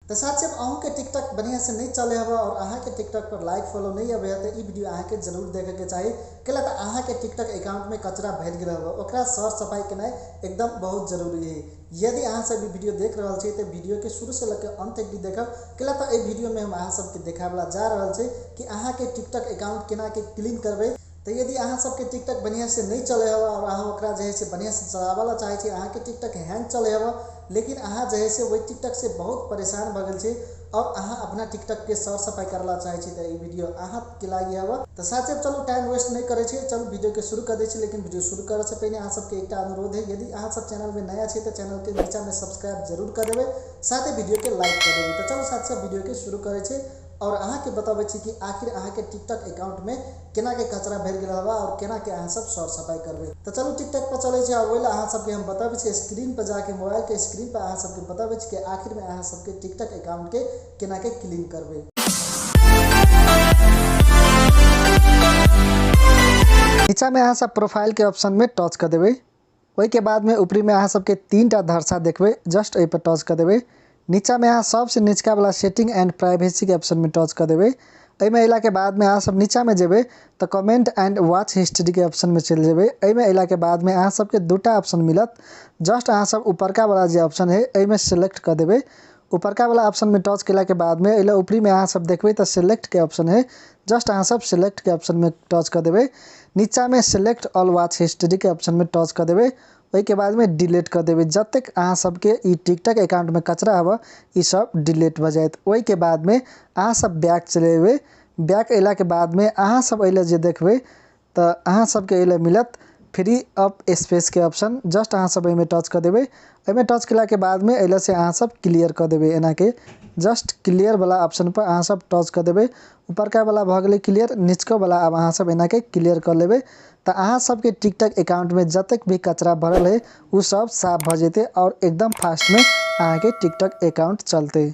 तऽ साथ जब अहूँके टिकटॉक बढ़िआँ से नहि चले हबे और अहाँके टिकटॉक पर लाइक फॉलो नहीं अबे है तऽ ई वीडियो अहाँके जरूर देखे के चाही। कैला तऽ अहाँके टिकटॉक अकाउंट में कचरा भरि गेल हबे, ओकरा सर सफाई केनाइ एकदम बहुत जरूरी है। यदि अहाँ सब ई वीडियो देख रहल छी तऽ वीडियो के शुरू से लऽ के अंत तक भी देखब, कैला तऽ एहि वीडियो में हम अहाँ सबके देखाबला जा रहल छी कि अहाँके टिकटॉक अकाउंट केना के क्लीन करबै। तऽ यदि अहाँ सबके टिकटॉक बढ़िआँ से नहीं चले हबे और अहाँ ओकरा जे है से बढ़िआँ से चलाबऽ ला चाहै छी, अहाँके टिकटॉक हैंग चले हबे, लेकिन अहाँ जे है से ओहि टिकटॉक से बहुत परेशान भऽ गेल छी और अहाँ अपना टिकटॉक के सर सफाई करऽ ला चाहै छी तऽ ई वीडियो अहाँ के लागि हबे। तऽ साथ साथ चलू टाइम वेस्ट नहीं करै छी, चलू वीडियो के शुरू कर दै छी। लेकिन वीडियो शुरू करऽ से पहिने अहाँ सबके एकटा अनुरोध है, यदि अहाँ सब चैनल में नया छी तऽ चैनल के नीचा में सब्सक्राइब जरूर कर देबै, साथे वीडियो के लाइक कर देबै। तऽ चलू साथ साथ वीडियो के शुरू करै छी और अहाँ के बताबै छी कि आखिर अहाँ के टिकटॉक अकाउंट में केना के कचरा भरि गेल हबे और केना के अहाँ सब सर सफाई करबै। तऽ चलू टिकटॉक पर चलै छी और ओहि ला अहाँ सबके हम बताबै छी स्क्रीन पर जाके मोबाइल के स्क्रीन पर अहाँ सबके बताबै छी कि आखिर में अहाँ सबके टिकटॉक अकाउंट के केना के क्लीन करबै। नीचा में अहाँ सब प्रोफाइल के ऑप्शन में टच कर देबै। ओहि के बाद में ऊपरी में अहाँ सबके तीन टा धरसा देखबै, जस्ट एहि पर टच कर देबै। नीचा में अहाँ सबसे निचका वाला सेटिंग एंड प्राइवेसी के ऑप्शन में टच कर देबै। एहिमे अयला के बाद में अहाँ सब नीचा में जेबै तऽ कमेंट एंड वॉच हिस्ट्री के ऑप्शन में चलि जेबै। एहिमे अयला के बाद में अहाँ सबके दूटा ऑप्शन मिलत, जस्ट अहाँ सब ऊपरका वाला जे ऑप्शन है एहिमे सेलेक्ट कर देबै। ऊपरका वाला ऑप्शन में टच केला के बाद में एहिला ऊपरी में अहाँ सब देखबै तऽ सेलेक्ट के ऑप्शन है, जस्ट अहाँ सब सेलेक्ट के ऑप्शन में टच कर देबै। नीचा में सेलेक्ट ऑल वॉच हिस्ट्री के ऑप्शन में टच कर देबै। ओहि के बाद में डिलीट कर देबै। जतेक अहाँ सबके ई टिकटॉक अकाउंट में कचरा हबे ई सब डिलीट भऽ जायत। ओहि के बाद में अहाँ सब बैक चलि अयबै। बैक अयला के बाद में अहाँ सब एहि लए जे देखबै तऽ अहाँ सबके एहि लए मिलत फ्री अप स्पेस के ऑप्शन, जस्ट अहाँ सब एहिमे टच कऽ देबै। एहिमे टच केला के बाद में एहि लए से अहाँ सब क्लियर कऽ देबै, एना के जस्ट क्लियर वाला ऑप्शन पर अहाँ सब टच कऽ देबै। ऊपरका वाला भऽ गेलै क्लियर, निचको वाला आब अहाँ सब एना के क्लियर कऽ लेबै। तऽ अहाँ सबके टिकटॉक अकाउंट में जतेक भी कचरा भरल है उ सब साफ भऽ जेतै और एकदम फास्ट में अहाँके टिकटॉक अकाउंट चलतै।